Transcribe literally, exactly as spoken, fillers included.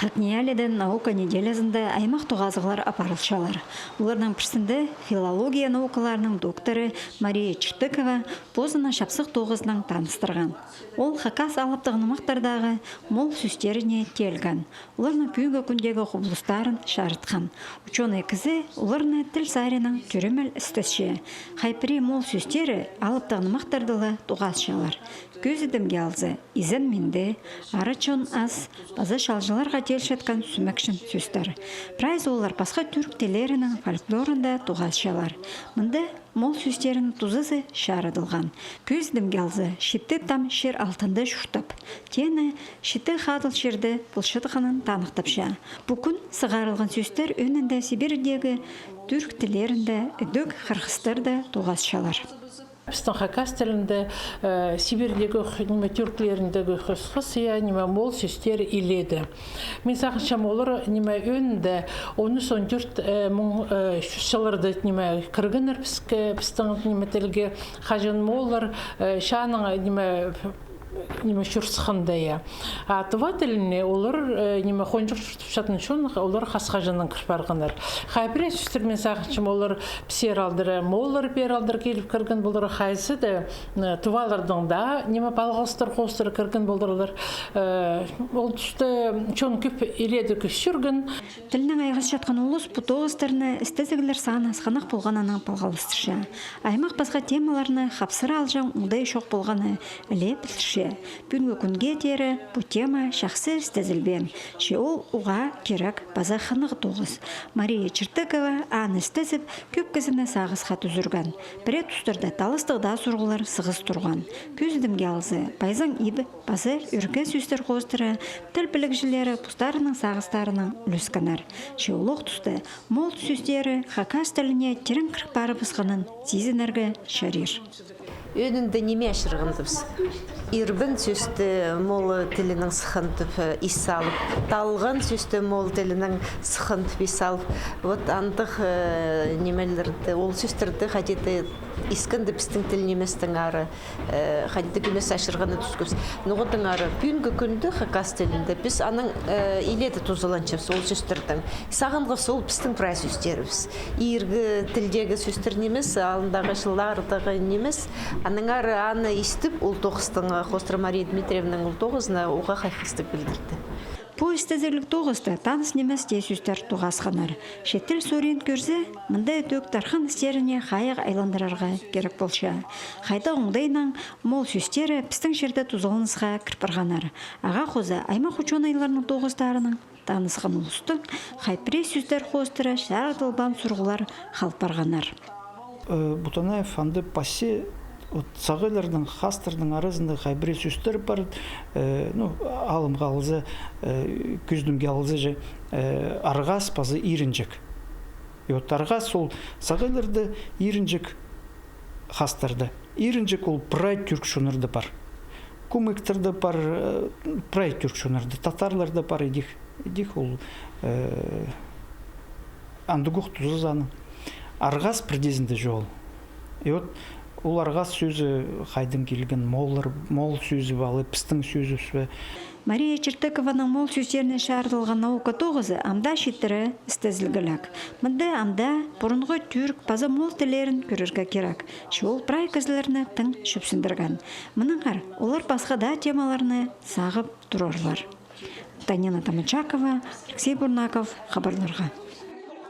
ХакНИИЯЛИ-да наука неделязында аймах тоғазығлар апарылчалар. Оларның пірсінде филология наукаларының докторы Мария Чертыкова позының чапсых тоғызынаң таныстырған. Ол хакас алыптығ нымахтардағы мол сӧстеріне теелген, оларның пӱӱнгі кӱндегі хубылыстарын чарытхан. Учёный кізі оларны тіл саринаң тӧремел істесче. Хай пірее мол сӧстері алыптығ нымахтарда ла тоғасчалар. Кӧзідімге алза, изен-минді, ара чон ас паза чалҷыларға теелчеткен сӱмекчең сӧстер. Прайзы олар пасха тӱрк тіллерінің фольклорында тоғасчалар. Мында мол сӧстернің тузазы чарыдылған. Кӧзідімге алза, читі там чир алтында чуртап, теені читі хадыл чирде полчатханын таныхтапча. Пу кӱн сығарылған сӧстер ӧӧнінде Сибирьдегі тӱрк тіллерінде, ідӧк хырғыстарда тоғасчалар. Пістің хакас тілінде, э, Сибирьдегі х-, ниме, тӱрклеріндегі хосхас, я, ниме, мол сӧстер иледе. Мин сағынчам, олар, ниме, ӧӧнінде он ӱс, он тӧрт, э, муң, э, чӱс чылларда, ниме, кіргеннер піске, пістің, ниме, тілге, хаҷан моллар, э, чааның, ниме, ниме, чуртасханда, я. А тува тіліне олар, э, ниме, хонҷых чуртапчатхан чон, олар хас-хаҷаннаң кір парғаннар. Хай пірее сӧстер, мин сағынчам, олар піссер алдыра, моллар пеер алдыра киліп кірген полар, хайзы даа, э, туваларның даа, ниме, палғалыстар хоостыра кірген поларлар. Э, ол туста чон кӧп иледе кӧс чӧрген. Тілнең айғасчатхан улус пу тоғыстарны істезіглер саны сығанах полғанынаң палғалыстырча. Аймах пасха темаларны хапсыра алҷаң оңдай чох полғаны іле пілдірче. Пӱӱнгі кӱнге теере пу тема чахсы істезілбеен, че ол уғаа кирек паза хынығ тоғыс. Мария Чертыкова аны істезіп, кӧп кізіні сағысха тӱзірген. Пірее тустарда таластығ даа сурығлар сығыс турған. Кӧзідімге алза, пайзаң иб паза ӧрге сӧстер хоостыра тіл пілігҷілері постарының сағыстарынаң ӱлескеннер. Че олох туста мол сӧстері хакас тіліне тирең кір парыбысханын сизінерге чарир. Ӧӧнінде ниме асырғандыбыс? Ирбен сӧсті мол тілінең сыххандып, э, ис салып, талған сӧсті мол тілінең сыххандып ис салып. Вот андағ, э, нимелерді, ол сӧстерді хайди-да искенде пістің тіл ниместең ары, э, хайди-да кӧмес асырғаны тӱскебіс. Ноға тың ары, пӱӱнгі кӱнде хакас тілінде піс аның, э, иледе тузаланчабыс ол сӧстердең. Сағынғабыс, ол пістің прай сӧстерібіс. Иргі тілдегі сӧстер нимес, алындағы чыллардағы нимес. Анаң ары аны истіп, ол тоғыстың, хоостыра Мария Дмитриевнаның ол тоғызына уғаа хайхастығ пілдірді. Пу істезігліг тоғыста таныс нимес тее сӧстер тоғасханнар. Че тіл сурин кӧрзе, мында ідӧк тархын істеріне хайығ айландырарға кирек полча. Хайдағ оңдайнаң мол сӧстері пістің чирде тузаланысха кір парғаннар. Ағаа хоза аймах учёныйларының тоғыстарынаң танысхан улустың хай пірее сӧстер хоостыра чарыдылбаан сурығлар хал парғаннар. Э, Бутанаев анда пасча, вот, сағайларның, хастарның аразында хай пірее сӧстер пар, э, ну, алымға алза, э, кӧзідімге алза же, э, арғас паза ирінҷек. И вот арғас ол сағайларда, ирінҷек хастарда. Ирінҷек ол прай тӱрк чоннарда пар. Кумыктарда пар, э, прай тӱрк чоннарда, татарларда пар, идӧк, идӧк ол, э, андағох тузазы аның. Арғас пірдеезінде чоғыл. И вот ол арғас сӧзі хайдаң килген, моллар, мол сӧзі ба, алай пістің сӧзібіс пе? Мария Чертыкованың мол сӧстеріне чарыдылған наука тоғызы ам даа читіре істезілгілек. Мында ам даа пурунғы тӱрк паза мол тіллерін кӧрерге кирек. Че ол прай кізілерні тың чӧпсіндірген. Мынаңар олар пасха даа темаларны сағып турарлар. Танина Тамачакова, Алексей Бурнаков, хабарларға.